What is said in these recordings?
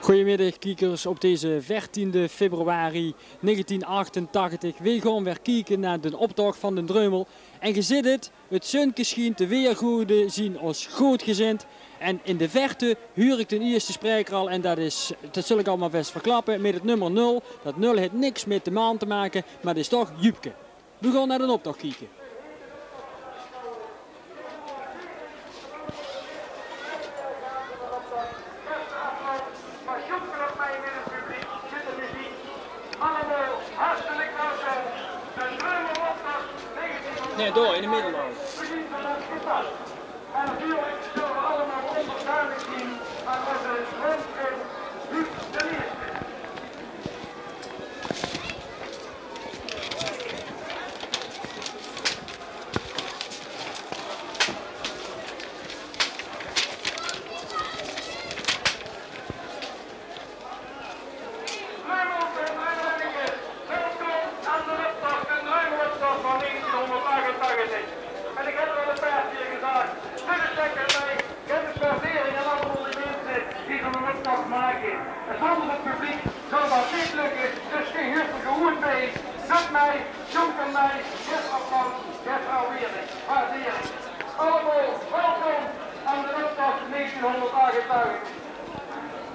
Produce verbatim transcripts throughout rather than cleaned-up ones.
Goeiemiddig kiekers op deze veertiende februari negentien achtentachtig. Weej gaon weer kieke nao den optoch van den Dreumel. En ge zit 't, 't zunke schient, de weergode zien ós goodgezind. En in de verte huur ik den ierste spreker al, en det is, det zal ik al maar best verklappe, mit 't nummer nul. Det nul het niks mit de maan te make, maar 't is toch Jupke. We gaon nao den optoch kieke. Nae, dao in de middel al. En natuurlijk zullen we allemaal onderdanig zien aan onze landprins Huub de Eerste. Welkom aan de optocht, de Dreumeloptocht van negentienhonderdachtentachtig. En ik heb het al een paar keer gezegd, dit is lekker bij. Dit is waardering aan allemaal die mensen die zo'n optocht maken. En zonder het publiek zou dat niet lukken. Dus geef er gewoon bij. Doet mee, zoekt er mee. Geef applaus, geef waardering. Waardering. Allemaal welkom aan de optocht negentienhonderdachtentachtig.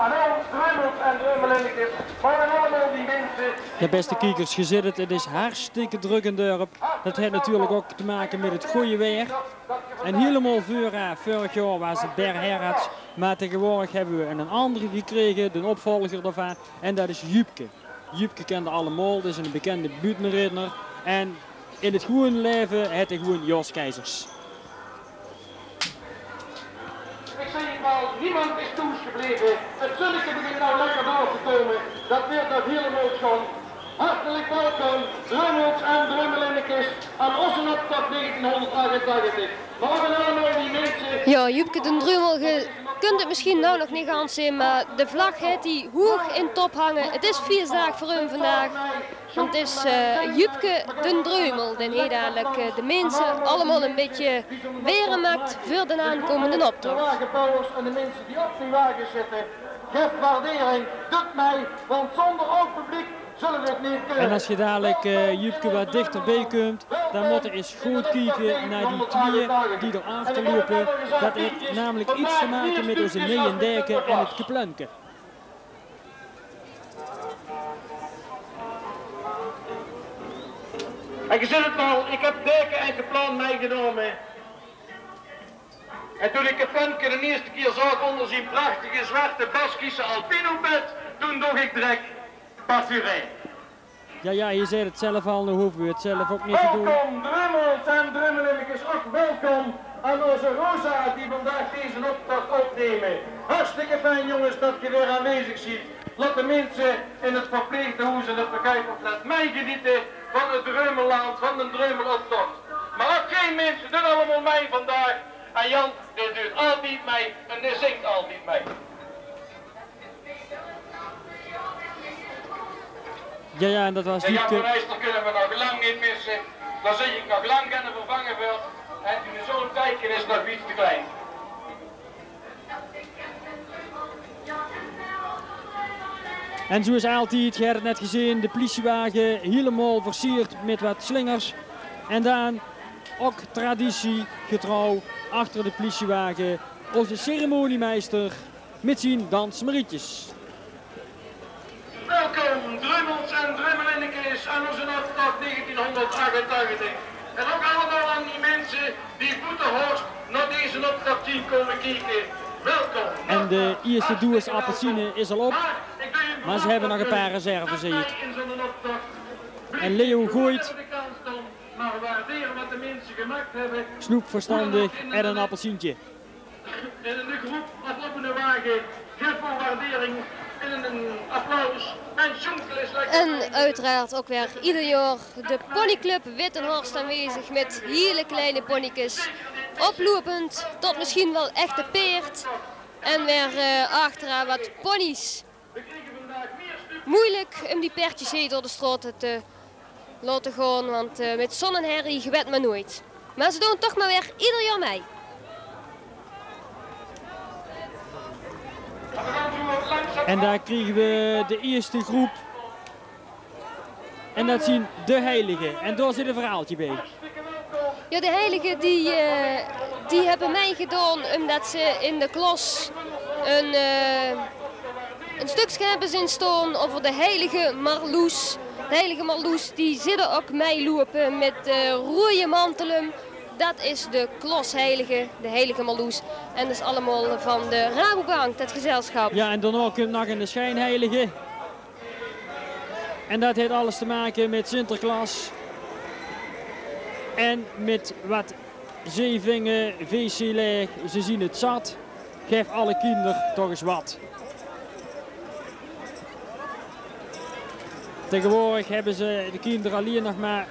Hallo, Dreumels en Dreumelinnekes. Morgen allemaal die mensen. Ja, beste kiekers, ge zit 't, 't is hartstikke druk in 't dörp. Det het natuurlijk ok te make mit 't goeie weer. En hielemaol veuraaf, veurig jaor waas 't Ber Herarts, maar taegewoordig hebbe we 'nen andere gekrege, den opvolger daovan, en det is Jupke. Jupke kende allemaol, det is 'ne bekende buuttenridder. En in 't gewoeën laeve het 'r gewoeën Jos Keizers. Ik zei het al, niemand is thuis gebleven. Het zonnetje begint nou lekker door te komen. Dat weer nog helemaal schoon. Hartelijk welkom, Dreumels en Dreumelinnekes, aan onze optocht negentienhonderdachtentachtig. Morgen allemaal die mensen. Ja, Jupke den Dreumel, ge kunt 't misschien nou nog niet gans zien, maar de vlag het ie hoeg in top hange. Het is fieësdaag veur um vandaag. Want 't is, eh, Jupke den Dreumel, den hie dadelijk, eh, de minse allemaol een bietje were maakt veur den aankomende optocht. De wagenbouwers en de mensen die op die wagen zitten, geef waardering, doet mee, want zonder oud publiek zullen we het niet kunnen. En as ge dadelijk, eh, Jupke, wat dichterbij kumt, dan mot ge ins good kieke nao die twieë die d'r achter loupe. Det het namelijk iets te make mit ozze nieje deken en 't keplenke. En ge zit het al, ik heb deken en keplan meegenomen. En toen ik het keplenke de eerste keer zag onder zijn prachtige zwarte Baskische alpino pet, toen dacht ik direct: parfuré. Ja, ja, ge zaet 't zelf al, noe hove we 't zelf ok neet te doon. Welkom, Dreumels en Dreumelinnekes, ok welkom aan onze Rosa die vandaag deze optocht opnemen. Hartstikke fijn, jongens, dat ge weer aanwezig ziet. Laat de mensen in het verpleegtehuis en het Begijpelflat meegenieten van het Dreumelland, van de Dreumeloptocht. Maar ok geej minse, doot allemaol mee vandaag. En Jan, dae duit altied mee en dae zingt altied mee. Ja, ja, en det waas Jupke. De Jan van Eyster kunnen we nog lang niet missen. Daar zing ik nog lang gerne vervangen voor. En die zo'n teken is nog iets te klein. En zoeas altied, ge het 't net gezeen, de plisiewage hielemaol versierd mit wat slingers. En dan ok traditiegetrouw achter de plisiewage ozze ceremoniemeister mit zien dansmarietjes. Welkom, Dreumels en Dreumelinnekes, aan onze optocht negentienhonderdachtentachtig. En ok allemaol aan die minse die boete Horst nao deze optocht zien komen kieke. Welkom. En de ierste doeas appelsiene is al op, maar ze hebbe nog e paar reserve, zeen ik. En Leo gooit, snoep verstandig en 'n appelsientje. In de groep of op 'ne wage, geef uw waardering in een applaus en sjoenkel is lekker. En uiteraard ok weer ieder jaor de ponyclub Wittenhorst aanwezig mit hiele kleine pony'kes. Oploepend tot misschien wel echte peerd. En weer, eh, achteraan wat pony's. Moeilijk um die peerdjes hie door de straot te laote gaon, want, eh, mit zo'n herrie, ge wet maar nooit. Maar ze doon toch maar weer ieder jaor mee. En dao kriege we de ierste groep. En dat zien de heilige. En dao zit e verhaaltje bie. Ja, de heilige die, eh, die hebbe mei gedaon omdat ze in de klas een, eh, een stukske hebbe zien staon over de heilige Marloes. De heilige Marloes die zit er ok mei loupe met, eh, roeje mantel um. Dat is de klasheilige, de heilige Marloes. En dat is allemaol van de Rabobank, dat gezelschap. Ja, en daonao kump nog een schijnheilige. En dat het alles te make met Sinterklaas. En met wat ze vinge, wees ze leeg, ze zien het zat. Geef alle kinder toch eens wat. Tegenwoordig hebbe ze de kinder allein nog maar.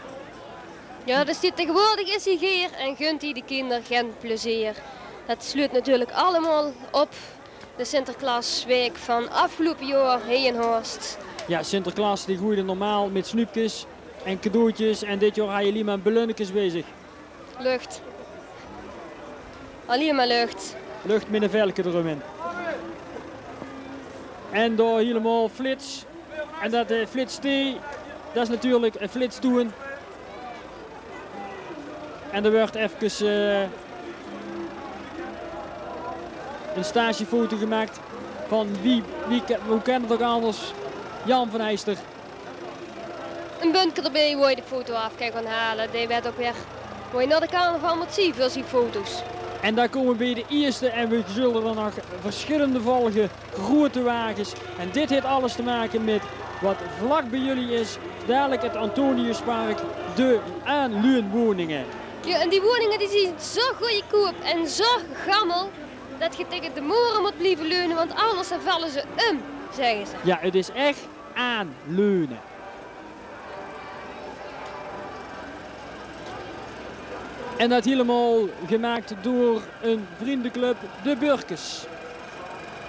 Ja, dus die tegenwoordig is hij geer en gunt hij de kinder geen plezeer. Dat sluit natuurlijk allemaal op de Sinterklaasweek van afgelopen jaar hie in Horst. Ja, Sinterklaas die groeide normaal met snuupkes en cadeautjes en dit jaar had je alleen maar belunnekes bezig. Lucht. Alleen maar lucht. Lucht met een velke erum in. En daar helemaal flits. En dat, eh, flits T, dat is natuurlijk een flits toen. En er wordt even, eh, een stagefoto gemaakt van wie, wie, hoe kan het ook anders? Jan van Heister. Een bunker erbij, waar je de foto af kan gaan halen. Die werd ook weer, waar je naar de carnaval moet zien voor zijn foto's. En daar komen we bij de eerste en we zullen er nog verschillende volgen. Grote wagens. En dit heeft alles te maken met wat vlak bij jullie is. Dadelijk het Antoniuspark, de aanleunwoningen. Ja, en die woningen die zien zo goedkoop en zo gammel dat je tegen de moren moet blijven leunen, want anders dan vallen ze um, zeggen ze. Ja, het is echt aanleunen. En dat helemaal gemaakt door een vriendenclub, de Burkes.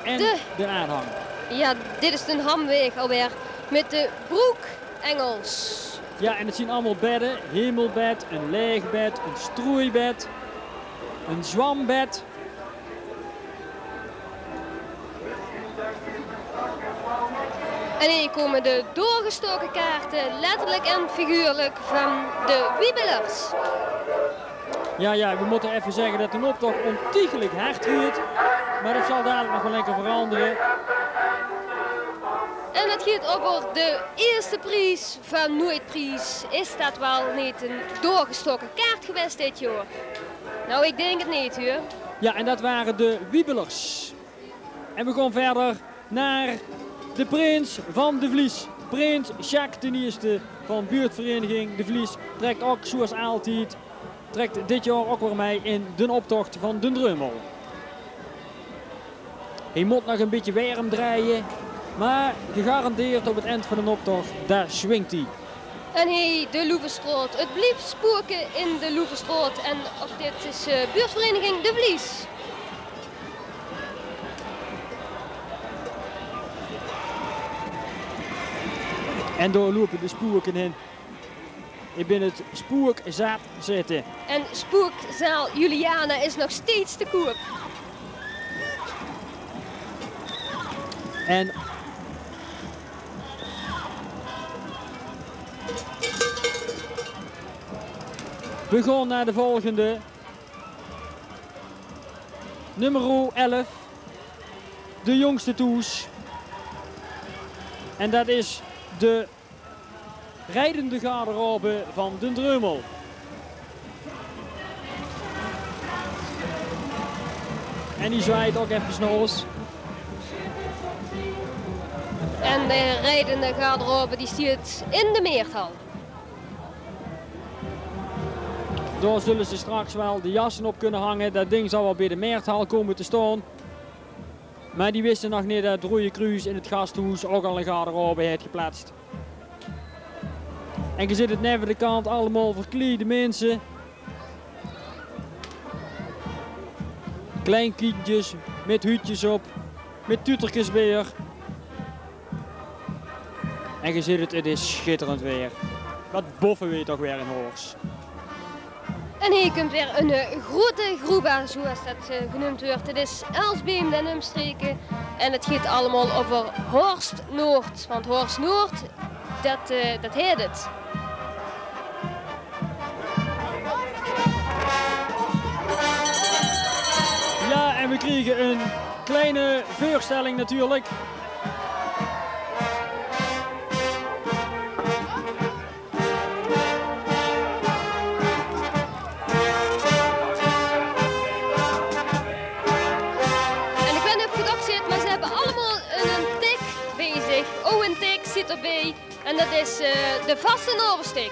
En de aanhang. Ja, dit is de hamweeg alweer met de broekengels. Ja, en het zien allemaal bedden. Hemelbed, een leegbed, een stroeibed, een zwambed. En hier komen de doorgestoken kaarten, letterlijk en figuurlijk, van de Wiebelers. Ja, ja, we moeten even zeggen dat de optocht ontiegelijk hard gaat. Maar dat zal dadelijk nog wel lekker veranderen. En het gaat over de eerste prijs van Noordprijs. Is dat wel niet een doorgestoken kaart geweest dit jaar? Nou, ik denk het niet, hoor. Ja, en dat waren de Wiebelers. En we gaan verder naar de prins van De Vlies. Prins Jacques de Eerste van buurtvereniging De Vlies trekt ook, zoals altijd, trekt dit jaar ook weer mee in de optocht van Den Dreumel. Hij moet nog een beetje werm draaien, maar gegarandeerd op het eind van de optocht, daar swingt hij. En hier de Loevestraat. Het blijft spoken in de Loevestraat. En ook dit is, eh, buurtvereniging De Vlies. En daar lopen de spoken in. Ik ben het spook zat zitten. En spookzaal Juliana is nog steeds te koop. En we gaan naar de volgende. Nummer elf. De jongste toes. En dat is de rijdende garderobe van Den Dreumel. En die zwaait ook even naar ons. En de rijdende garderobe die stiet in de Meerthal. Daar zullen ze straks wel de jassen op kunnen hangen. Dat ding zal wel bij de Meerthal komen te staan. Maar die wisten nog niet dat het Rode Kruis in het gasthuis ook al een garderobe heeft geplaatst. En je ziet het neven de kant, allemaal verkleide mensen. Kleinkindjes met hoedjes op, met tuterkes bij. En je ziet het, het is schitterend weer. Wat boffen we toch weer in Horst. En hie kump weer 'n, eh, groete groeba, zoeas det, eh, geneump wuuert. 't Is Elsbeem en umstreke. En 't geit allemaol euver Horst Noord. Want Horst Noord, det, eh, det heet 't. Jao, en we kriege 'n kleine veurstelling natuurlik. En ik weit neet of 't good opzit, maar ze hebbe allemaol 'n, 'n tik bie zich. Oh, 'n tik zit d'rbie. En det is, eh, de vastelaovestik.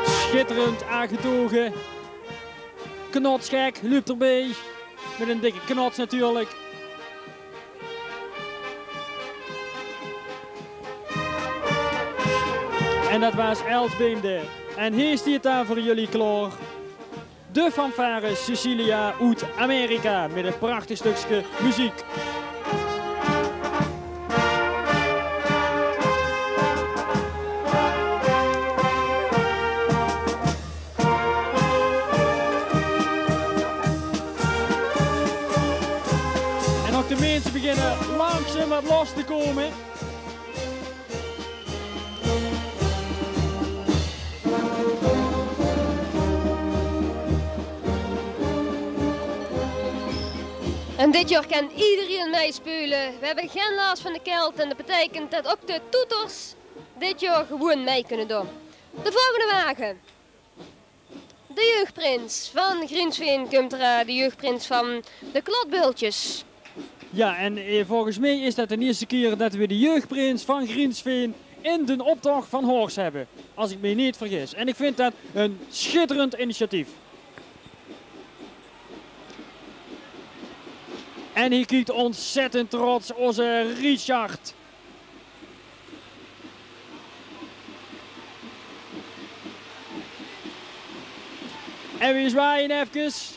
Sjitterend aangetoge. Knotsgek löp d'rbie. Mit 'n dikke knots natuurlik. En det waas Els Beemde. En hie steit 'r veur jullie klaor. De fanfare Cecilia oet Amerika mit 'n prachtig stökske meziek. En ouch de minse beginne langzaam get los te kómme. En dit jaor kan iederein mitspeule. We hebbe gen las van de kelt en det beteikent det ouch de toeters dit jaor gewoen mit kinne doon. De volgende wage. De jeugdprins van Griensveen kump d'raan, de jeugdprins van de Klotbultjes. Jao, en, eh, volges mich is det de ierste kier det we de jeugdprins van Griensveen in den optoch van Horst hebbe. As ik mich neet vergis. En ik vind det 'n sjitterend initiatief. En hie kiek ontzettend trots ózze Richard. En we zwaaie efkes.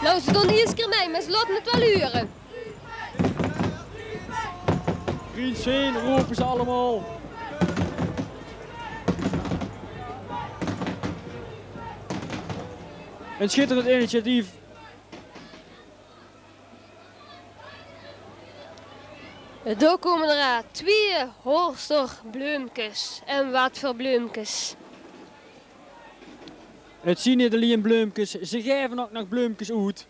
Nou, ze doon de ierste kier mit, maar ze laote 't waal hure. Griensveen rope ze allemaol. 'n Sjitterend initiatief. Dao kómme d'raan twieë Horster bleumkes. En waat veur bleumkes. 't Zien neet allein bleumkes, ze gaeve ouch nog bleumkes oet.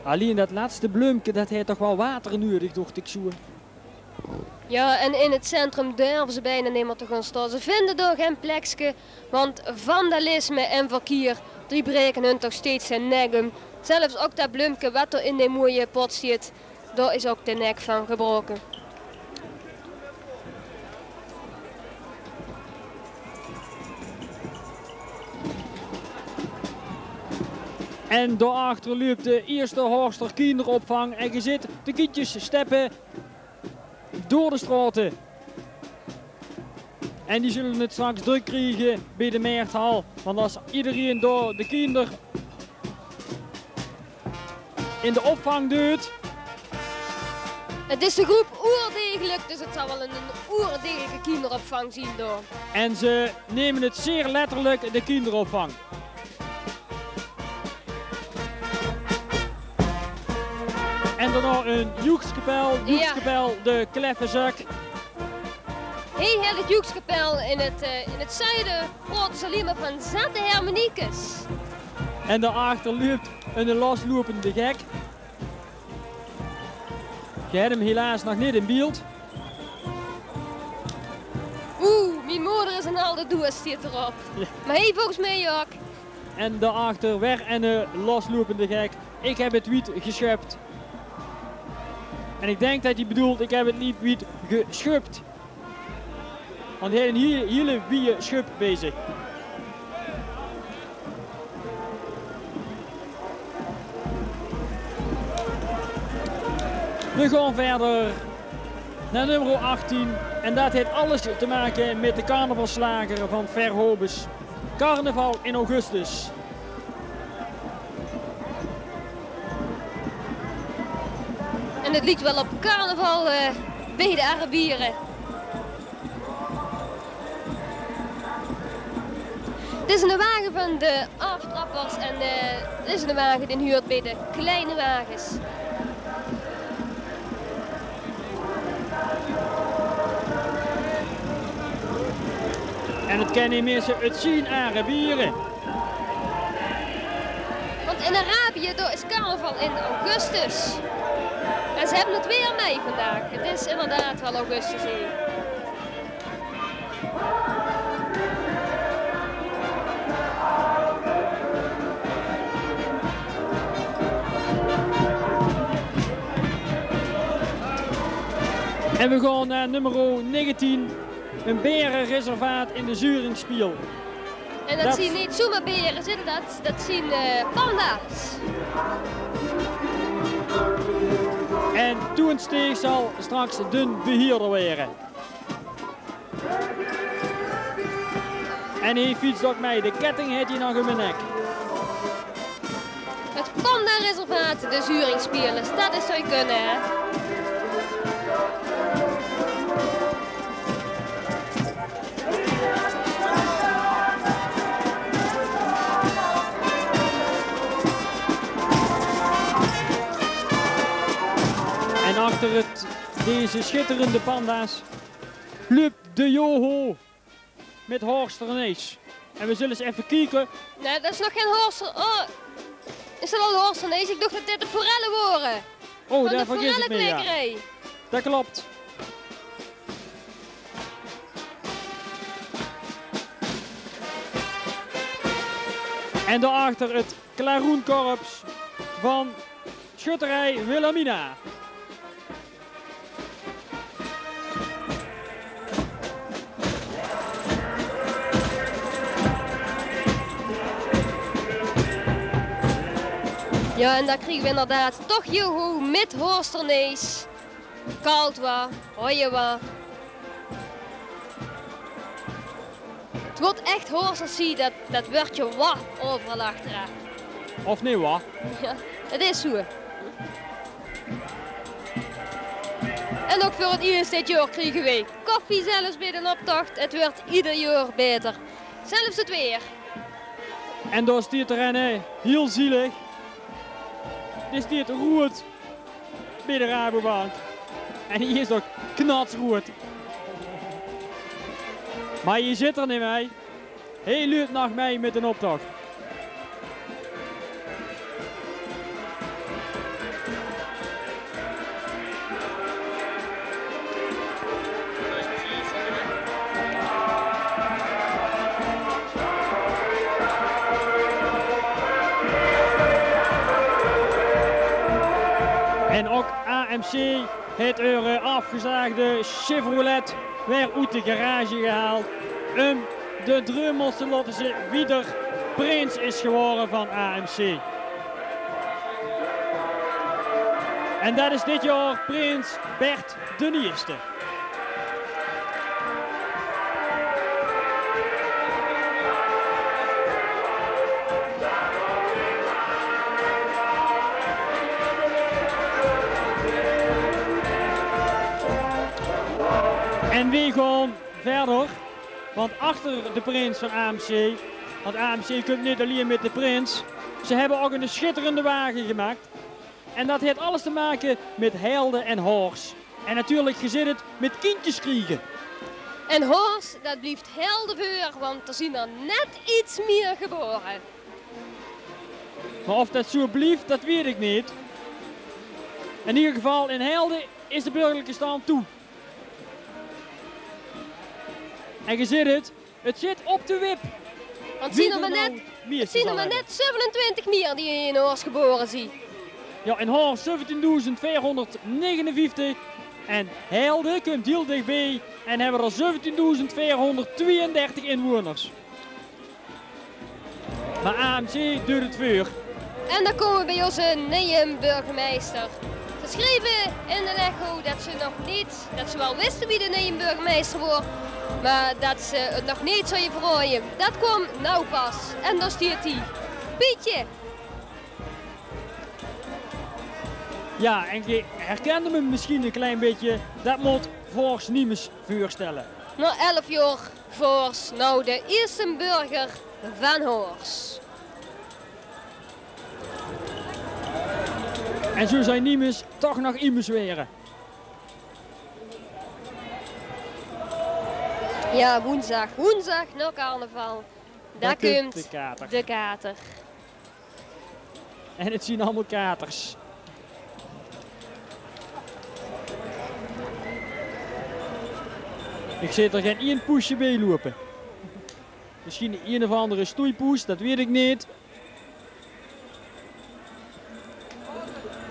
Allein det lètste bleumke, det haet toch waal water nudig, docht ik zoe. Jao, en in 't centrum durve ze bijna neet mier te gaon staon. Ze vinde dao gen plekske, want vandalisme en verkeer, die braeke hun toch steeds de nek um. Zelfs ouch det bleumke waat dao in de mooie pot steit, dao is ouch de nek van gebraoke. En dao achter löp de ierste Horster kinderopvang en ge zit de kiendjes steppe door de straote. En die zulle 't straks drök kriege bie de Merthal, want as iederein dao de kiender in de opvang duit. 't Is de groep Oerdegelik, dus 't zal waal 'n, 'n oerdegelike kienderopvang zien dao. En ze neme 't zeer letterlik, de kienderopvang. En daonao 'n joekskapel, joekskapel De Kleffezak. Hie haet 't joekskapel in 't, eh, in 't zuide, praote ze allein mer van zette hermeniekes. En dao achter löp 'ne losloepende gek. Ge het 'm helaas nog neet in beeld. Oeh, mien moder is 'n alde doeas, steit d'rop. Jao. Mer hie volges mich ouch. En dao achter weer 'ne losloepende gek. Ik heb 't wied gesjöp. En ik dink det hae bedoelt, ik heb 't neet wied gesjöp. Want hae haet 'n hie-, hiele wieje sjöp bie zich. We gaon wiejer nao nummer achttien. En det haet alles te make mit de carnavalsslager van Verhobes. Carnaval in augustus. Het liekt wel op carnaval, eh, bij de Arabieren. Dit is een wage van de aftrappers en, eh, dit is een wage die huurt bij de kleine wagens. En het kennen mensen, het zien Arabieren. Want in Arabië, daar is carnaval in augustus. En ze hebben het weer mee vandaag. Het is inderdaad wel augustus hier. En we gaan naar nummer negentien, een berenreservaat in de Zuringspiel. En dat zien niet zomaar beren, zien dat, dat zien, eh, panda's. En Toensteeg zal straks de beheerder weren. En hij fietst ook mee. De ketting heeft hij nog in mijn nek. Het pandareservaat, de Zuringspiel, dat is zou je kunnen, hè? En achter het, deze schitterende panda's loopt de Joho met Horsternees. En we zullen eens even kijken. Nee, dat is nog geen Horster. Oh, is dat al Horsternees? Ik dacht dat dit de forellen waren. Oh, daar vergis ik me, ja. Dat klopt. En daarachter het klaroenkorps van schutterij Wilhelmina. Ja, en dan kriegen we inderdaad toch Joho met Horsternees. Kald wa, hoje wa. Het wordt echt Horstersie, dat, dat woordje wa overal achteraan. Of niet wa? Ja, het is zo. En ook voor het eerst dit jaar kriegen wij koffie zelfs bij de optocht. Het wordt ieder jaar beter. Zelfs het weer. En daar staat er een, hè, heel zielig. Die staat rood bij de Rabobank. En hij is ook knatsrood. Maar je zit er niet mee. Hij loopt nog mee met een optocht. En ook A M C het eure afgezaagde Chevrolet weer uit de garage gehaald. Um de Dreumels te laten zien wie er prins is geworden van A M C. En dat is dit jaar prins Bert de Eerste. En we gaan verder, want achter de prins van A M C, want A M C komt niet alleen met de prins, ze hebben ook een schitterende wagen gemaakt. En dat heeft alles te maken met Helde en Hors. En natuurlijk gezit het met kindjes kriegen. En Hors, dat blijft Helde veur, want er zien er net iets meer geboren. Maar of dat zo blijft, dat weet ik niet. In ieder geval, in Helde is de burgerlijke stand toe. En je ziet het, het zit op de wip. Want zien er maar net, het zien er maar net zevenentwintig meer die in Hors geboren zien. Ja, in Hors zeventienduizend veerhonderdnegenenvijftig. En Helde komt heel dichtbij en hebben er zeventienduizend veerhonderdtweeëndertig inwoners. Maar A M C duurt het veur. En dan komen we bij onze nieuwe burgemeester. Ze schreven in de Echo dat ze nog niet, dat ze wel wisten wie de nieuwe burgemeester wordt, maar dat ze het nog niet zouden verrooien. Dat kwam nou pas. En daar staat hij. Pietje! Ja, en ge herkende 'm misschien een klein beetje. Dat moet Vors Niemes veurstelle. Nao elf jaor Vors, now de ierste burger van Hors. En zo zei Niemes toch nog Iemes were. Ja, woensdag. Woensdag nao carnaval. Daar kump de kater. De kater. En het zien allemaol katers. Ik zit er gen ien poesje bie loepe. Misschien een of andere stoeipoes, dat weet ik niet.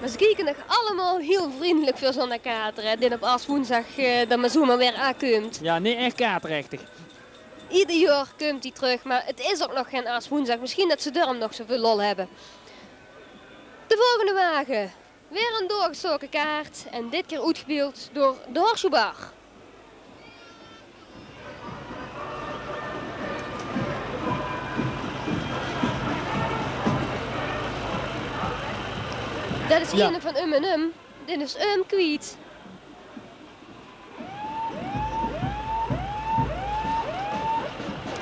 Maar ze kieke nog allemaol hiel vriendelik veur zo'n kater, hè, die op aswoensdag, eh, dan maar zomaar weer aankump. Ja, nee, echt katerechtig. Ieder jaor kump die terug, maar het is ook nog gen aswoensdag. Misschien dat ze daarom nog zoveel lol hebben. De volgende wagen. Weer een doorgestoken kaart en dit keer oetgebeeld door de Horseshoe Bar. Dat is ja. Ene van Um en Um. Dit is Um kwiet.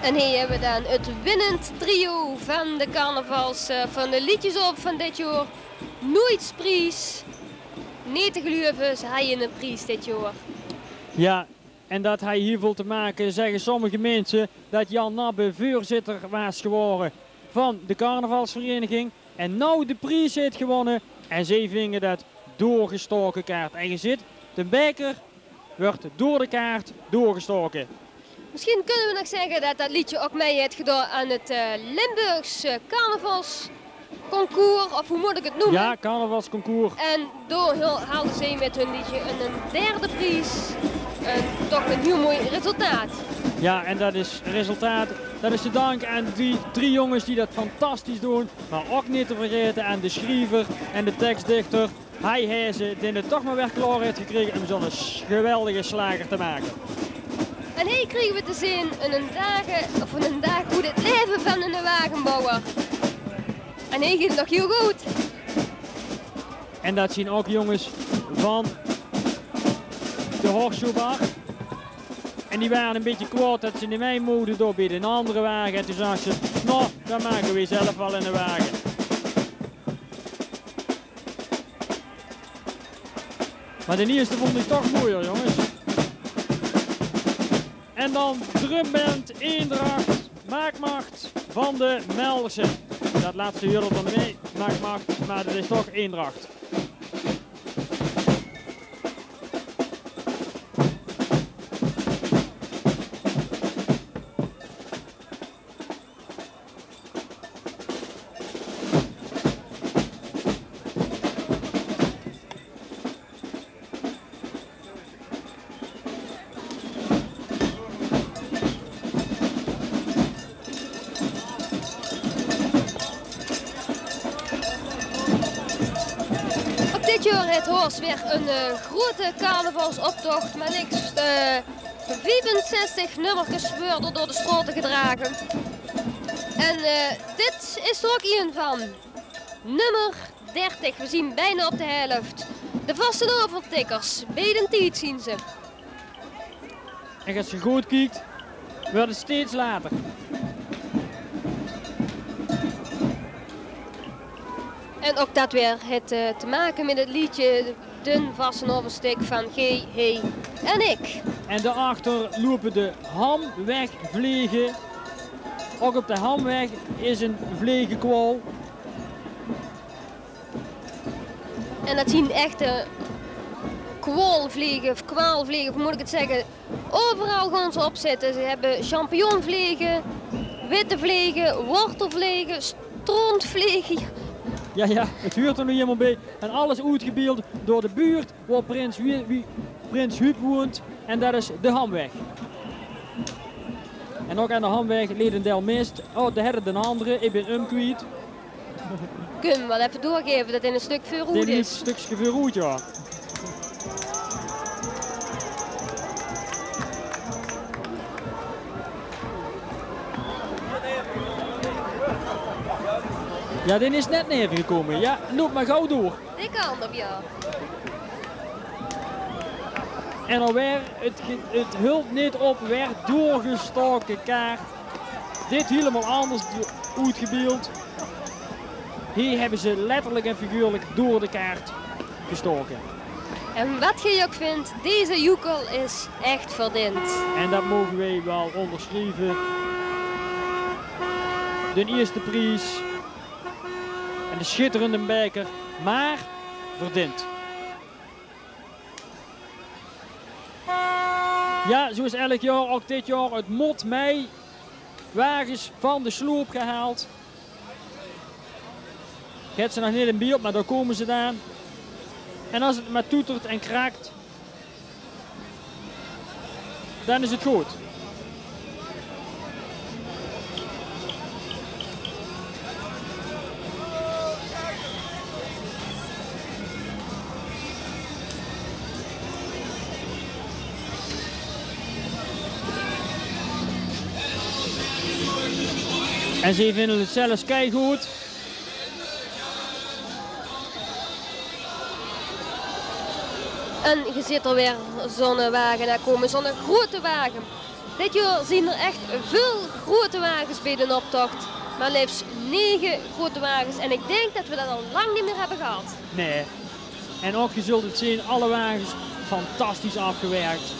En hier hebben we dan het winnend trio van de carnavals, eh, van de liedjes op van dit jaar. Nooit pries. Neet te geluive, ze haje een pries dit jaar. Ja, en dat haaj hieël veul te make, zegge sommige minse, dat Jan Nabbe veurzitter waas gewore van de carnavalsvereniging en now de pries heet gewonne. En ze vinge dat doorgestoke kaart. En ge zit, de beker wordt door de kaart doorgestoke. Misschien kunne we nog zegge dat dat liedje ook mei heet gedaon aan het, eh, Limburgs, eh, carnavalsconcours, of hoe moet ik het noemen? Ja, carnavalsconcours. En door hul-, haalde ze met hun liedje een, een derde pries. En toch een heel mooi resultaat. Ja, en dat is resultaat. Dat is te danke aan die drie jonges die dat fantastisch doen. Maar ook niet te vergeten aan de schriever en de tekstdichter. Haaj haet ze, die het toch maar weer klaor heet gekrege um zo'n s-, geweldige slager te make. En hie kriege we te zeen in een dage, of in een daag, hoe het leve van een wagenbouwer. En hie geit het nog hiel good. En dat zien ook jonges van de Horseshoe Bar. En die ware een bietje kwaod dat ze niet mei mochte door bie de andere wage. En toen zag ze: "No, dan make we zelf wel een wage." Maar de ierste vond ik toch mooier, jonges. En dan drumband Eendracht, Maakmacht van de Melderse. Dat laatste huurde dan mee, Maakmacht, maar dat is toch Eendracht. Ook dit jaor het Hors weer een, eh, grote carnavalsoptocht, maar liks, eh, viefenzestig nummerkes worden door de straten gedragen. En, eh, dit is er ook een van. Nummer dertig, we zien bijna op de helft. De vastelaovendtikkers, bie d'n tied zien ze. En als je goed kijkt, wordt het steeds later. En ook dat weer het, eh, te maken met het liedje D'n vastelaovestik van G, H en ik. En daarachter lopen de Hamwegvlege. Ook op de Hamweg is een vlegekwal. En dat zien echte kwalvlege, of kwaalvlege, of hoe moet ik het zeggen? Overal gaan ze op zitten. Ze hebben champignonvlege, witte vlege, wortelvlege, strontvlege. Ja, ja, het huurt er nu helemaal bij. En alles oetgebeeld door de buurt waar prins, wie, wie, prins Huub woont. En dat is de Hamweg. En ook aan de Hamweg leed een deel mist. Oh, daar hebben de andere. Ik ben Um kwiet. Kun je wel even doorgeven dat in een stuk veuroet is. Een stukje veuroet, ja. Ja, die is net neergekomen. Ja, loop maar gauw door. Ander, ja. En alweer, het ge-, het hult neet op, weer doorgestaoke kaart. Dit hielemaol anders do-, oetgebeeld. Hie hebbe ze letterlik en figuurlik door de kaart gestaoke. En wat geej ouk vindt, deze joekel is echt verdiend. En dat moge weej wel onderschrieve. De ierste pries en de schitterende beker, maar verdiend. Ja, zoeas elk jaor, ouk dit jaor, het mot mei. Wages van de sloep gehaald. Ik heb ze nog neet in beeld, maar dao kome ze daan. En as het maar toetert en krakt, dan is het good. En ze vinje het zelfs keigood. En ge zit er weer, zoe'n wage aankomme, zoe'n groeate wage. Dit jaor zien er echt veul groeate wages beej d'n optocht. Maar leefs nege groeate wages. En ik denk dat we dat al lang neet mier hebbe gehad. Nee. En ouk, ge zult het zeen, alle wages fantastisch afgewerkt.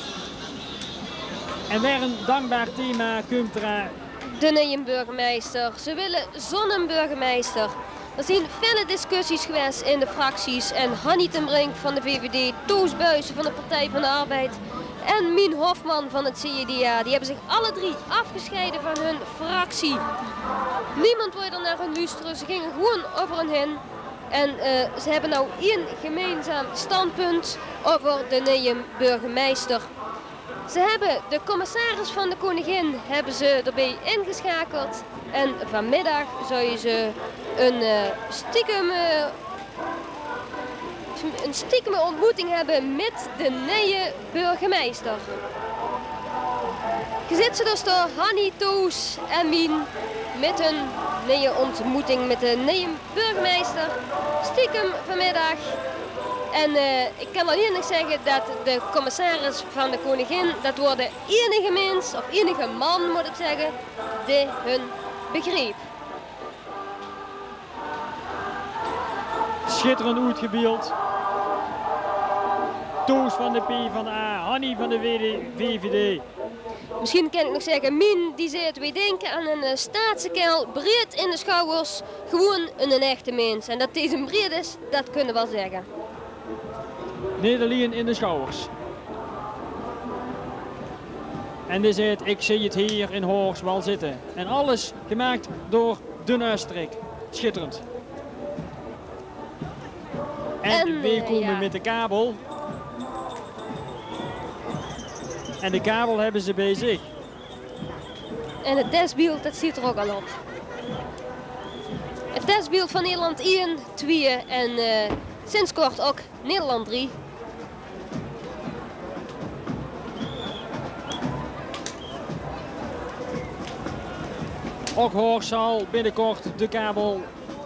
En weer een dankbaar thema kump d'r aan. De neje burgemeister. Ze wille zoe'n burgemeister. Er zien vele discussies gewaes in de fracties en Hannie ten Brink van de V V D, Toos Buijsen van de Partij van de Arbeid en Mien Hofman van het C D A, die hebbe zich alle drie afgescheiden van hun fractie. Niemand wol d'r nao hun luustere, ze ginge gewoeën euver hun hin. En, eh, ze hebbe now ein gemeinzaam standpunt euver de neje burgemeister. Ze hebbe de commissaris van de Koningin hebbe ze d'rbeej ingesjakeld. En vanmiddag zouwe ze ein, eh, stiekem, eh, ein stiekeme ontmoeting hebbe mit de neje burgemeister. Ge zit ze dus door, Hannie, Toos en Mien, mit hun neje ontmoeting mit de neje burgemeister, stiekem vanmiddag. En, eh, ik kan allein nog zegge dat de commissaris van de Koningin, dat waor de einige mins, of einige man, mot ik zegge, die hun begreep. Schitterend oetgebeeld. Toos van de P van de A, Hannie van de V V D. Misschien kan ik nog zegge, Mien die zeet: "Weej dinke aan ein, eh, staatse kael, breed in de schouwers, gewoeën ein, ein echte mins." En dat deze breed is, dat kunne we wel zegge. Neet allein in de schouwers. En die zeet: "Ik zeen het hier in Horst wel zitte." En alles gemaakt door Den Asterix. Schitterend. En, en, weej, eh, kome, ja, mit de kabel. En de kabel hebbe ze beej zich. En het testbeeld, dat stiet er ouk al op. Het testbeeld van Nederland ein, twee en, eh, sinds kort ouk Nederland drie. Ouk Horst zal binnekort de kabel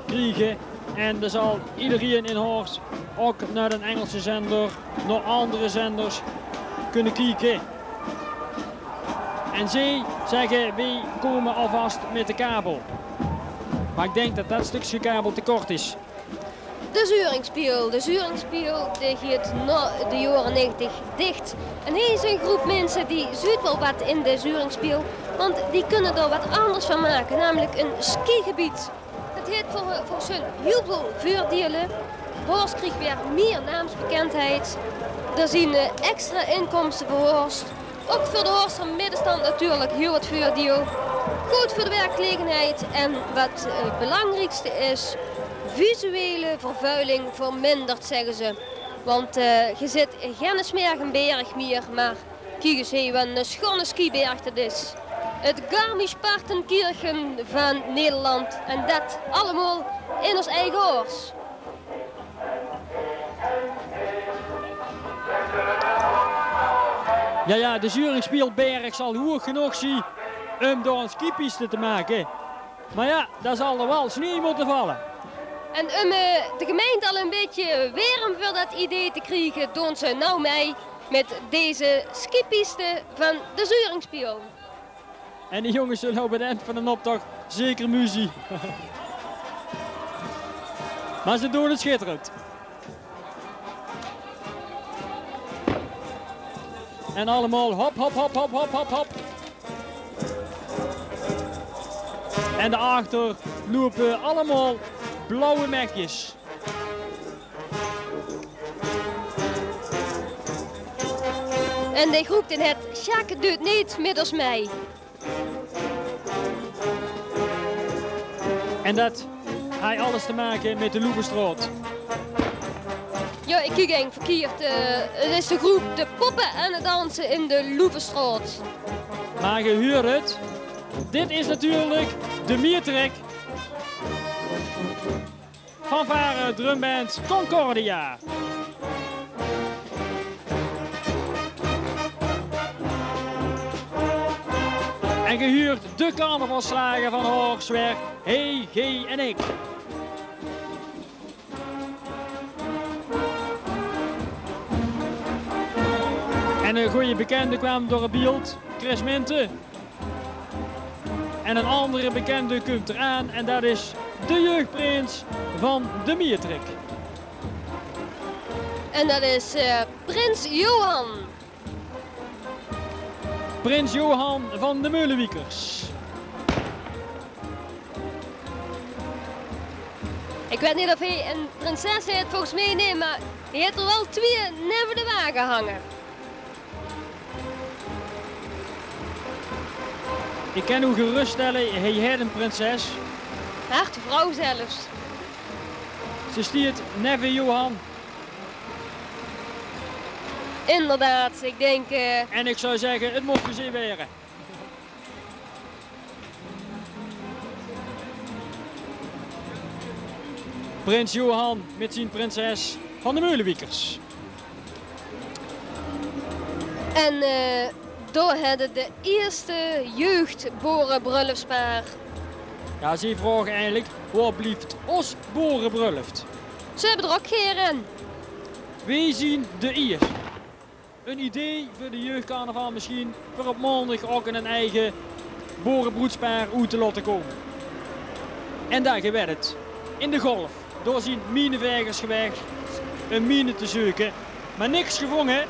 kriege. En dan zal iederein in Horst ouk nao den Engelse zender, nao andere zenders kunne kieke. En ze zegge: "Weej kome alvast mit de kabel." Maar ik denk dat dat stukske kabel te kort is. De Zuringspiel. De Zuringspiel, die geit nao de jaore negentig dicht. En hie is ein groep minse die zuut wel wat in de Zuringspiel, want die kunne d'r wat anders van make, namelijk ein skigebied. Dat heet vol-, volgens hun hiel veul veurdeile. Horst krieg weer mier naamsbekendheid. D'r zien, eh, extra inkomste veur Horst. Ouk veur de Horster middenstand natuurlijk hiel wat veurdeil. Good veur de werkgelegenheid en wat, eh, het belangriekste is, visuele vervuiling vermindert, zegge ze. Want, eh, ge zit genne smerige berg mier, maar kiek ens hie, wat ein schone skiberg dat is. Het Garmisch-Partenkirchen van Nederland. En dat allemaol in ós eige Horst. Ja, ja, de Zuringspielberg zal hoeg genóg zien um dao ein skipiste te make. Maar ja, dan zal d'r wel snie motte valle. En um, eh, de gemeinte al een bietje werm veur dat idee te kriege, doon ze now mei mit deze skipiste van de Zuringspion. En die jonges zulle op 't end van d'n optoch zeker muzie. Maar ze doon 't schitterend. En allemaol hop, hop, hop. En daarachter loupe allemaol blauwe mechjes. En de groep den het Sjaak duit neet mit os mei. En dat haet alles te make mit de Loevestraot. Jao, ik kiek eng verkierd. Eh, 't is de groep De Poppe aan 't danse in de Loevestraot. Maar ge huurt 't, dit is natuurlijk de Miertrek. Fanfare drumband Concordia. En ge huurt de carnavalsslager van Horst weer, Hey, G en ik. En een goeie bekende kwam door 't beeld, Chris Minten. En een andere bekende kump eraan en dat is de jeugdprins van de Miertrek. En dat is, eh, prins Johan. Prins Johan van de Meulewiekers. Ik weit neet of hae een prinses het volges mei neet, maar hae het er wel twieë neve de wage hange. Ik kan ow geruststelle, hae het een prinses. Harte vrouw zelfs. Ze stiet neve Johan. Inderdaad, ik denk, eh, en ik zou zegge, 't mocht gezeen waere. Prins Johan mit zien prinses van de Meulewiekers. En, eh, dao hedde de eerste jeugdboerebrullepspaar. Ja, ze vraoge eigenlijk, wao blieft os boerebrullept? Ze hebbe er ok geer in. Wie zien de ier? Een idee veur de jeugdcarnaval misschien, veur op maondig ok in een eige boerebroedspaar oet te laote kome. En dao gebeit 't. In de Golf, dao zien mienevegers gewaeg een miene te zeuke, maar niks gevonge.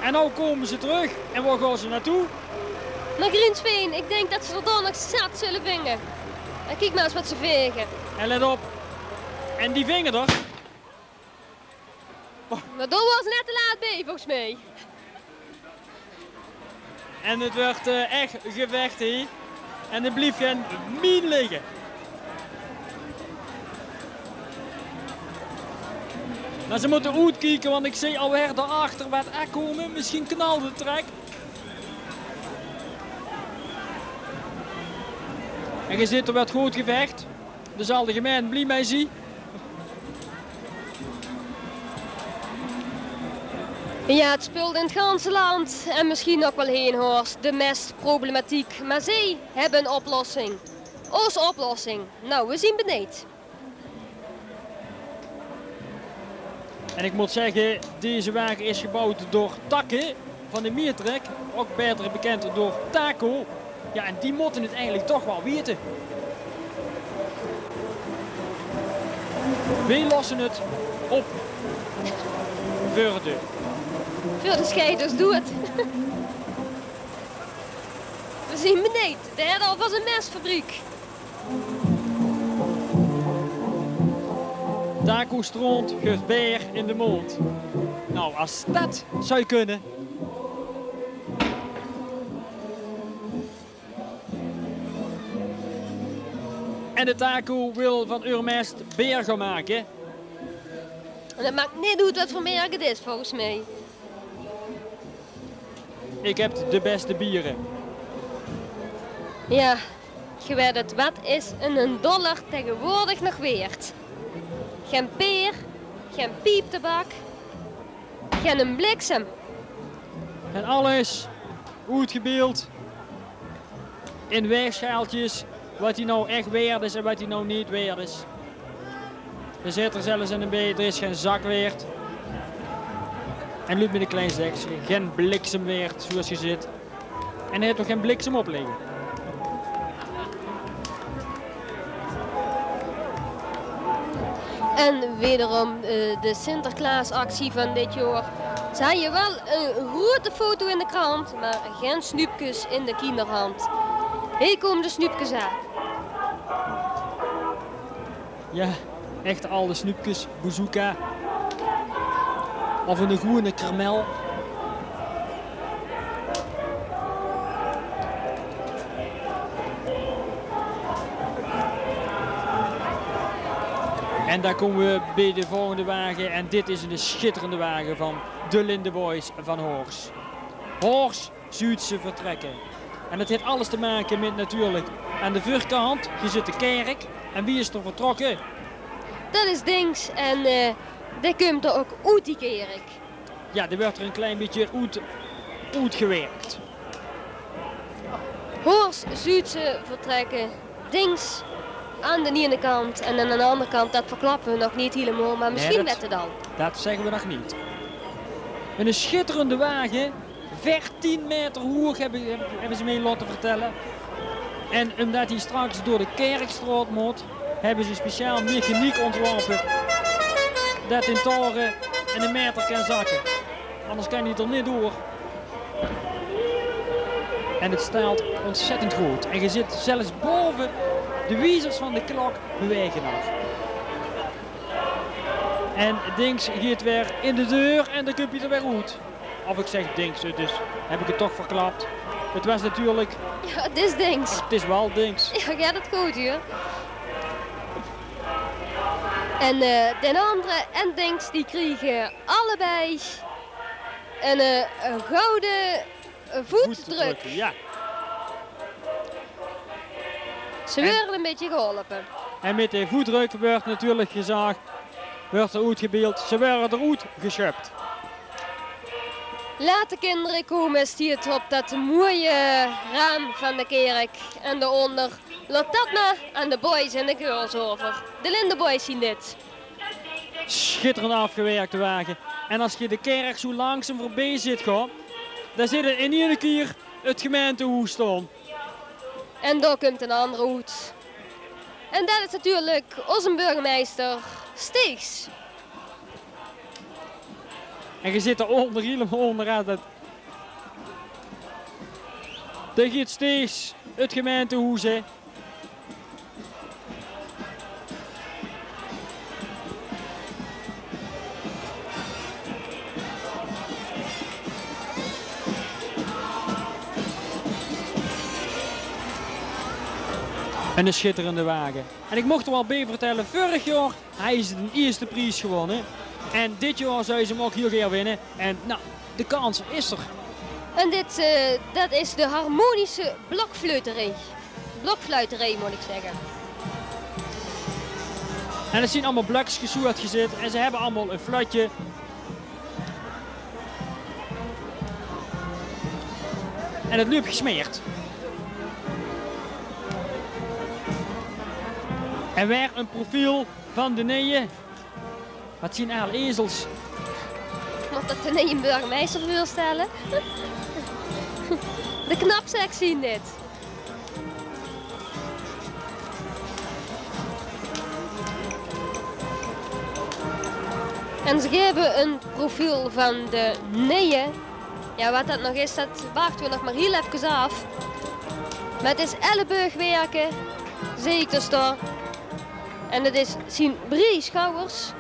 En now kome ze terug. En wao gaon ze naartoe? Naar Griensveen. Ik denk dat ze er dao nog zat zulle vinge. En kiek maar eens wat ze vege. En let op. En die vinge er. Maar dao waas net te laat bij, volges mij. En 't wuuert, eh, ech gevecht hie. En d'r blief gen mien ligge. Maar ze motte oetkieke, want ik zeen alweer daarachter wat aankome. Misschien knalt 't trek. En ge zeet, d'r wuuert good gevecht. Dao zal de gemein blie mei zien. Ja, 't speult in 't ganse land en misschien ok wel hie in Horst de mestproblematiek. Maar zie hebbe een oplossing. Os oplossing. Nou, we zien beneejd. En ik mot zegge, deze wage is gebouwd door Takke van de Miertrek, ok baeter bekend door Taco. Ja, en die motte 't eigenlijk toch wel weite. Weej losse 't op veur de... Veur de scheiders, doe 't. We zien beneejd. Dae het alvas een mesfabriek. Taco Stront guf beer in de mond. Nou, as dat zou kunne. En de Taco wil van eur mest beer gaon make. En 't maakt neet oet wat veur merk 't is, volges mij. Ik heb de beste biere. Ja, ge wet 't, wat is een dollar tegenwoordig nog weerd? Gen peer, gen pieptebak, gen een bliksem. En alles oetgebeeld in weegschaaltjes, wat die nou ech weerd is en wat die nou neet weerd is. D'r zit d'r zelfs in bie, d'r is gein zak weerd. En luuj mit ein klein zeksje, gein bliksem weerd, zoeas ge zit. En hae haet ouch gein bliksem op ligke. En wederom, eh, de Sinterklaasactie van dit jaor. Ze hawwe waal ein groeate foto in de krant, mer gein snoepkes in de kinderhand. Hie kómme de snoepkes aan. Jao, echte alde snoepkes, Bazooka. Of ein gewone Kermel. En dan kómme we bie de volgende wage. En dit is eine sjitterende wage van de Lindeboys van Hors. Hors zuut ze vertrèkke. En det haet alles te make mit natuurlik aan de veurkant, ge zit de kèrk. En wie is d'r vertrokke? Det is Dings en, eh, dae kump d'r ouch oet die kèrk. Jao, dae wuuert d'r ein klein bietje oet, oetgewèrk. Hors zuut ze vertrèkke. Dings aan de eine kant en aan de anger kant, det verklappe we nog neet hielemaol, mer mesjien det, wet ge 't al. Det zègke we nog neet. Ein sjitterende wage, veertien maeter hoeg, höbbe, höbbe, höbbe ze mich laote vertèlle. En ómdet hae straks door de Kèrkstraot mót, höbbe ze speciaal mechaniek óntworpe det dae tore eine maeter kan zakke. Anders kan hae d'r neet door. En het stelt ontzettend goed. En ge zit zelfs boven de wiezers van de klok bewegen nog. En Dings geit weer in de deur en dan kump hae d'r weer oet. Of ik zeg Dings, het is, heb ik het toch verklapt. Het was natuurlijk... Ja, het is Dings. Het is wel Dings. Ja, gaat het goed, huur. En eh, den andere en Dings, die kriegen allebei een, eh, een gouden voetdruk. Voetdruk, ja. Ze worden een beetje geholpen. En met de voetdruk wordt natuurlijk gezag, wordt er oetgebeeld, ze worden eruit gesjöpt. Laat de kinderen komen, stiet op dat mooie raam van de kerk. En daaronder, laat dat maar aan de boys en de girls over. De Lindeboys zien dit. Sjitterend aafgewerkde wage. En as ge de kerk zoe langzaam veurbie zit gaon, dan zit ge in eine kier het gemeintehoes staon. En dao kump eine andere oet. En det is natuurlik ózze burgemeister Steegs. En ge zit d'r ónder, hielemaol ónderaan. Det, dao geit Steegs, het gemeintehoes, hè. En eine sjitterende wage. En ik mocht d'r waal bie vertelle, veurig jaor haje ze de ierste pries gewonne. En dit jaor zouwe ze 'm ouch hiel gaer winne. En, nou, de kans is d'r. En dit, eh, det is de harmonische blokfluiterij. Blokfluiterij, mót ik zegge. En het zien allemaol blökskes zoe oetgezat. En ze hebbe allemaol ein fluitje. En het luup gesmeerd. En weer ein profiel van de neje. Wat zien aal ezels. Mót det de neje burgemeister veurstelle? De knapzak zien dit. En ze gaeve ein profiel van de neje. Ja, wat det nog is, det wachte we nog mer hiel efkes aaf. Mer het is ellebeugwerke, zeen ik dus dao. En det is zien brie schouwers.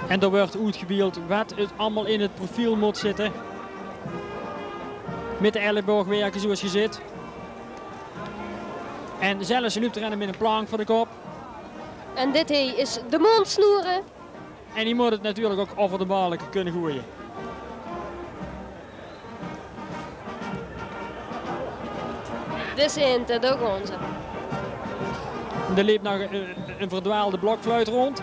En d'r wuuert oetgebeeld wat het allemaol in het profiel mót zitte. Mit de elleboogwerke, zoeas ge zit. En zelfs luup d'r eine mit ein plank veur de kop. En dit hie is de móndsnoere. En dae mót het natuurlik ouch euver de balke kinne goeie. De Sint, dao gaon ze. D'r leep nog ein, ein verdwaaldje blokfluit rónd.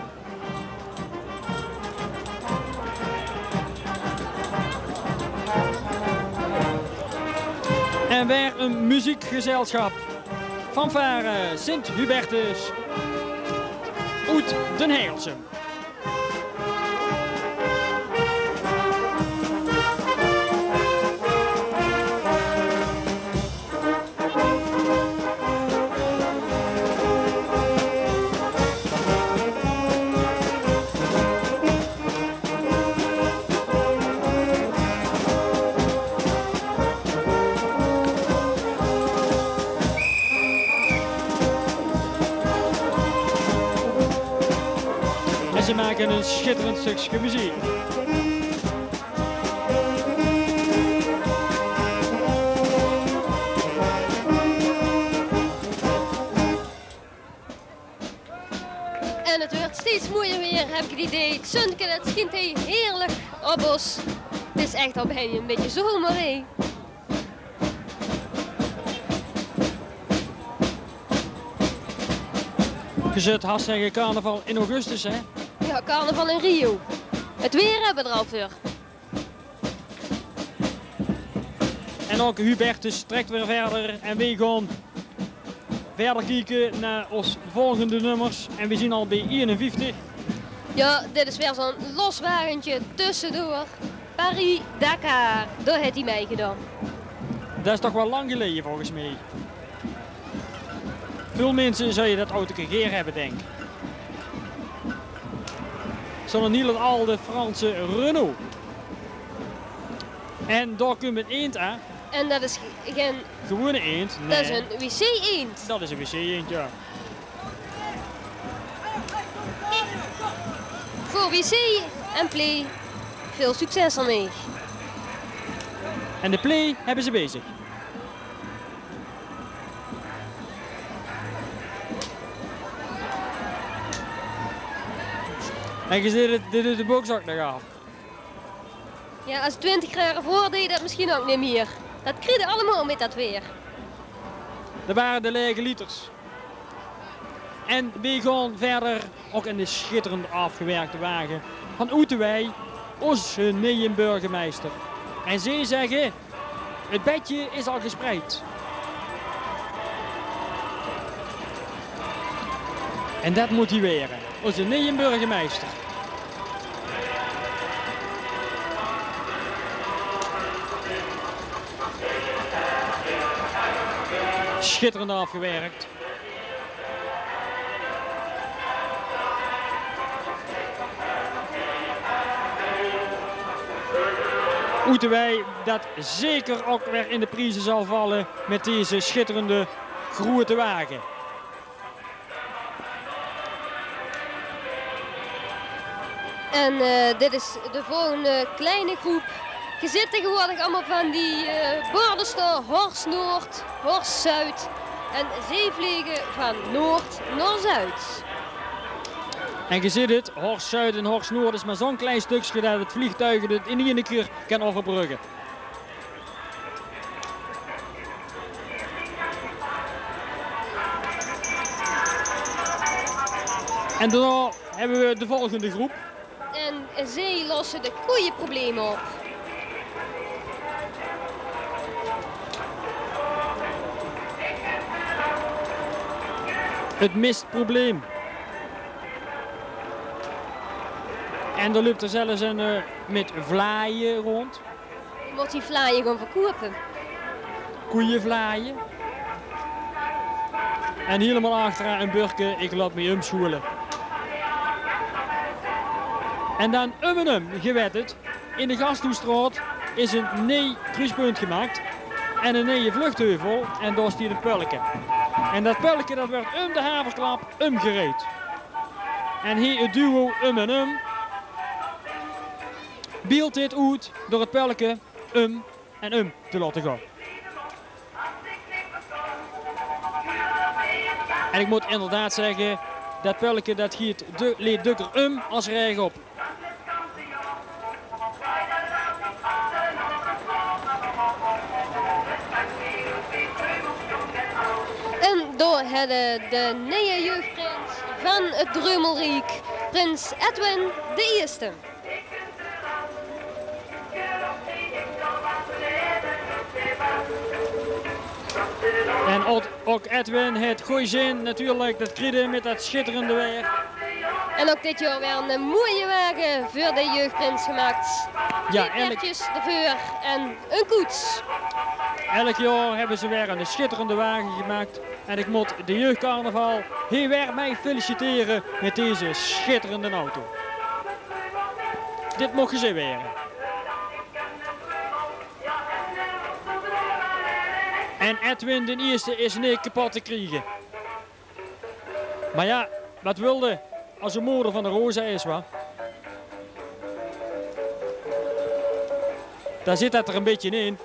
En weer ein meziekgezelsjap. Fanfare Sint Hubertus oet Den Helsum. En ze make ein sjitterend stökske meziek. En het wuuert steeds mojer weer, heb ik het idee. Het zunke, det sjient hie heerlijk op ós. Het is echt al bijna een beetje zomer, hè. Ge zult haast zeggen carnaval in augustus, hè? Ja, carnaval in Rio. Het weer hebben we er al voor. En ook Hubertus trekt weer verder. En we gaan verder kijken naar ons volgende nummers. En we zien al bij eenenvijftig. Ja, dit is weer zo'n los wagentje tussendoor. Paris-Dakar, daar heeft hij mee gedaan. Dat is toch wel lang geleden volgens mij. Veel mensen zou je dat auto gegeer hebben, denk ik. Zo'n hele oude Franse Renault. En daar komt het eend aan. En dat is ge-, geen... Gewone eend? Nee. Dat is een wc-eend. Dat is een wc-eend, ja. Voor wc en play. Veel succes ermee. En de play hebben ze bezig. En je ziet het, dit is de box ook nog af. Ja, als het twintig graden voor deed, dat misschien ook niet meer. Dat kriegen allemaal met dat weer. Dat waren de lege liters. En we gaan verder, ook in de schitterend afgewerkte wagen van Oetewij, onze nieuwe burgemeester. En zij zeggen, het bedje is al gespreid. En dat moet hij weren, onze nieuwe burgemeester. Schitterend afgewerkt. Oetewij, dat zeker ook weer in de prijzen zal vallen met deze schitterende grote wagen. En, eh, dit is de volgende kleine groep. Je ziet tegenwoordig allemaal van die, eh, borden staan, Horst Noord, Horst Zuid. En zij vliegen van noord naar zuid. En je ziet het, Horst Zuid en Horst Noord is maar zo'n klein stukje dat het vliegtuig het in één keer kan overbruggen. En daarna hebben we de volgende groep. En zij lossen de koeienproblemen op. Het mistprobleem. En er loopt er zelfs een, eh, met vlaaien rond. Je moet die vlaaien gewoon verkopen. Koeienvlaai. En helemaal achteraan een bordje: ik laat mij omschoelen. En dan um en um, je weet het. In de Gasthoesstraat is een nieuw kruispunt gemaakt. En een nieuwe vluchtheuvel. En daar staat een pölke. En dat pölke, dat wordt um de haverklap umgereid. En hier het duo Um en Um beeldt dit uit door het pölke um en um te laten gaan. En ik moet inderdaad zeggen, dat pölke dat giet de, leet dukker um als rechtop. En daar hebben de nieuwe jeugdprins van het Dreumelriek, prins Edwin de Eerste. En ok, ok Edwin haet gooj zin natuurlik, det kriege mit det sjitterende waer. En ok dit jaor weer ein moeie wage veur de jeugdprins gemaak. Ja, elk... Paerdjes d'rveur en ein koets. Elk jaor hebbe ze weer ein sjitterende wage gemaak. En ik mót de jeugdcarnaval hie weer mei feliciteren mit deze sjitterende auto. Dit moge ze were. En Edwin d'n Ierste is neet kepot te kriege. Mar ja, wat wilde as de moder van de Rosa is, wa? Dao zit det d'r ein bietje in.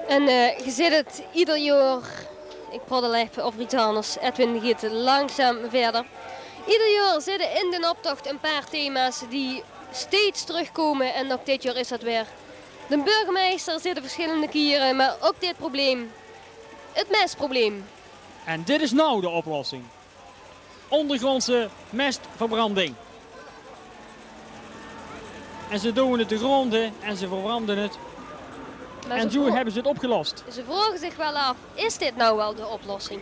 En eh, ge zit het ieder jaor. Ik praot al effe euver iets anders. Edwin geit langzaam verder. Ieder jaor zitte in den optocht ein paar thema's die steeds terugkomen. En ok dit jaor is det weer. De burgemeister zit er verschillende kiere, mar ok dit probleem. Het mestprobleem. En dit is now de oplossing. Óndergrondse mestverbranding. En ze doon het de grond in en ze verbrande het. En zo hebbe ze het opgelos. Ze vraoge zich wel af, is dit now wel de oplossing?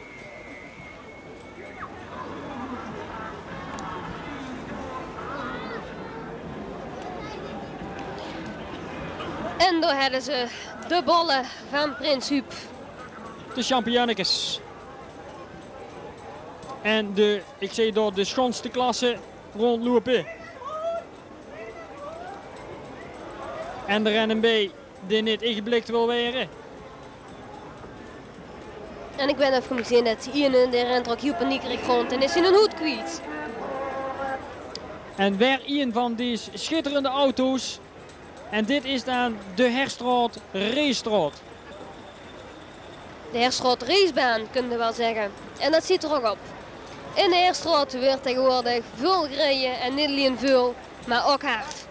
En dao hebbe ze de bolle van prins Huub. De champignonnekes. En de, ik zeen dao de schoonste klasse rondloupe. En d'r ein bie die neet ingeblikt wil were. En ik weit of ge gezeen het, iene dae rent ok hiel paniekerig rond en is zien hoed kwiet. En weer ein van die sjitterende auto's. En dit is dan de Herstraot Racestraot. De Herstraot racebaan, kunde wel zegge. En det zit er ok op. In de Herstraot weurt taegewoordig veul gereje en neet allein veul, mar ok hard.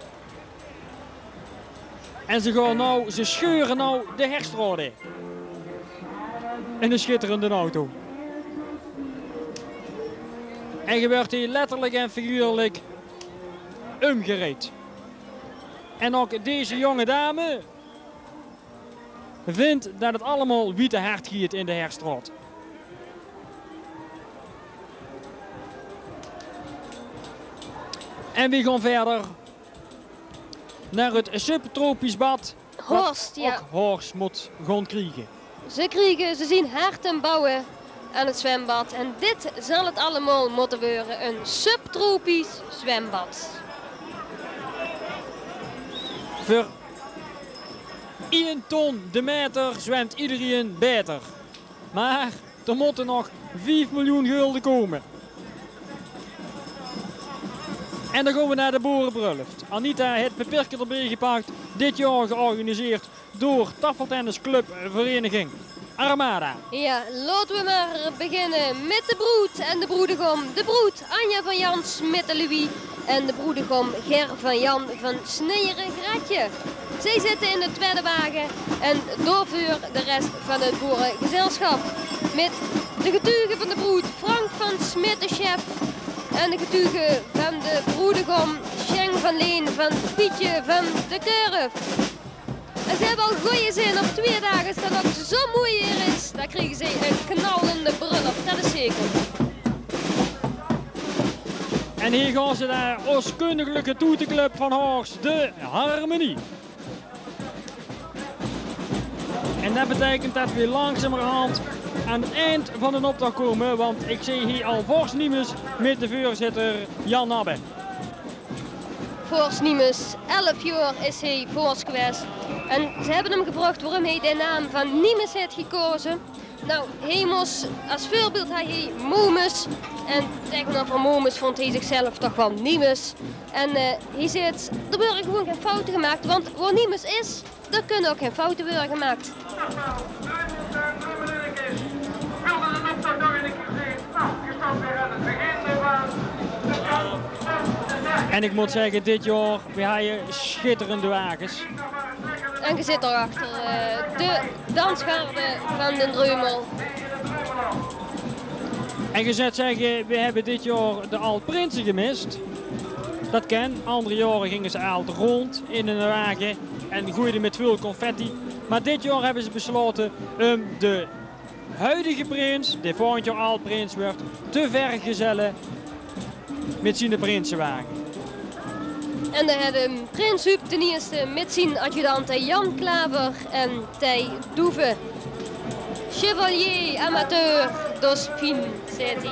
En ze gaon now, ze sjeure now de Herstraot in. En ein sjitterende auto. En ge weurt hie letterlik en figuurlik umgerejd. En ok deze jonge dame vindt det het allemaol wiete hard geit in de Herstraot. En we gaon verder nar het subtropisch bad. Horst, ja. Horst mót gaon kriege. Ze kriege, ze zien hard aan bouwe aan het zwembad. En dit zal het allemaol mótte weure, ein subtropisch zwembad. Veur ein ton de maeter zwemt iederein baeter. Mar d'r mótte nog vief miljoen gulde kome. En dan gaon we nar de boerebrulluft. Anita het papierke d'rbie gepak. Dit jaor georganiseerd door tafeltennisclubvereniging Armada. Ja, laote we mar beginne mit de broed en de broedegom. De broed Anja van Jan Smit en Louis en de broedegom Ger van Jan van Sneijeren Gretje. Zij zitte in de twiede wage en daoveur de res van het boeregezelschap. Mit de getuge van de broed Frank van Smit, de chef, en de getuge van de broedegom Sjeng van Leen van Pietje van de Kurf. En ze hebbe al gooj zin op twieë daag, as det ok zo moei weer is, dan kriege ze ein knallende brullup, det is zeker. En hie gaon ze nar, os koninklijke toeteclub van Horst, de Harmonie. En det beteikent det we langzamerhand aan het eind van den optocht kome, want ik zeen hie al vors Niemes mit de veurzitter Jan Nabbe. Vors Niemes, elf jaor is hae vors gewaes. En ze hebbe 'm gevraog waorum hae de naam van Niemes haet gekaoze. Nou, hae mós, as veurbeeld haw hae Momus. En taegeneuver Momus vónd hae zichzelf toch waal Niemes. En eh, hae zaet, d'r waere gewoen gein foute gemaak, want wao Niemes is, dao kinne ok gein foute waere gemaak. En ik mót zegge, dit jaor, we hawwe sjitterende wages. En ge zit dao achter, eh, de dansgarde van den Dreumel. En ge zult zegge, we hebbe dit jaor de Ald Prinse gemist. Det kan, anger jaore ginge ze ald rond in eine wage. En gooide mit väöl confetti. Maar dit jaor hebbe ze beslaote um de huidige prins, dae volgend jaor aod-prins wuuert, te vergezelle mit ziene prinsewage. En dao het um prins Huub d'n Ierste mit zien adjudante Jan Klaver en Thei Doeve. Chevalier amateur, dat is fien, zaet ie.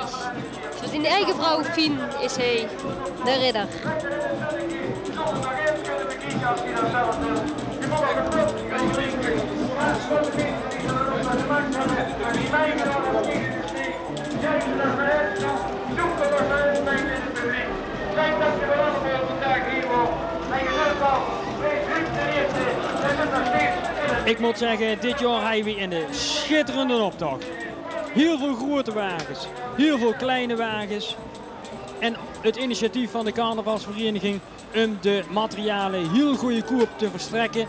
Veur zien eige vrouw Fien is hae de ridder. Ik mót zegge, dit jaor hawwe we 'ne sjitterende optoch. Hiel väöl groeate wages, hiel väöl kleine wages. En het initiatief van de carnavalsvereniging um de materiale hiel goeiekoop te verstrekke.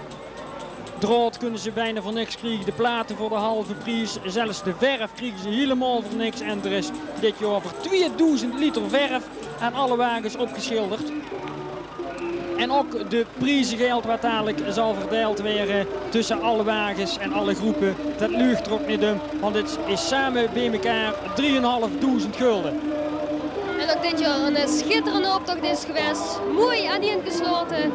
Draod kunne ze bijna veur niks kriege, de plate veur de halve pries, zelfs de verf kriege ze hielemaol veur niks. En d'r is dit jaor veur tweedoezend liter verf aan alle wages opgeschilderd. En ok de priezegeld wat dalik zal verdeild waere tusse alle wages en alle groepe, dat luugt d'r ok neet um, want het is same bie mekaar drieënhalfdoezend gulde. En ok dit jaor 'ne sjitterende optoch is gewaes. Mooi aaneen geslaote.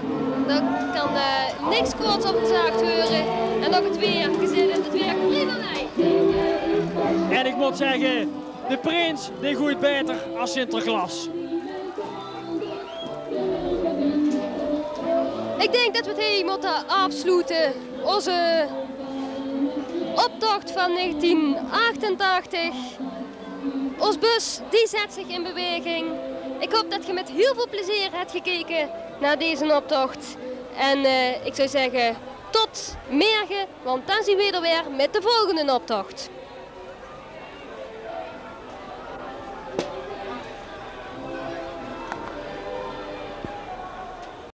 Dao kan eh, niks kwaads op gezag waere. En ok het weer, geer zeet het, het weer prima mee. En ik mót zegge, de prins dae goeit baeter as Sinterklaas. Ik dink dat we het hie mótte aafsloete. Ózze optoch van negentien achtentachtig. Ós bus, die zet zich in beweging. Ik hoop dat geer mit hiel väöl plezeer het gekeke nao deze optoch. En eh, ik zou zegge, tot merge, want dan zien we d'r weer mit de volgende optoch.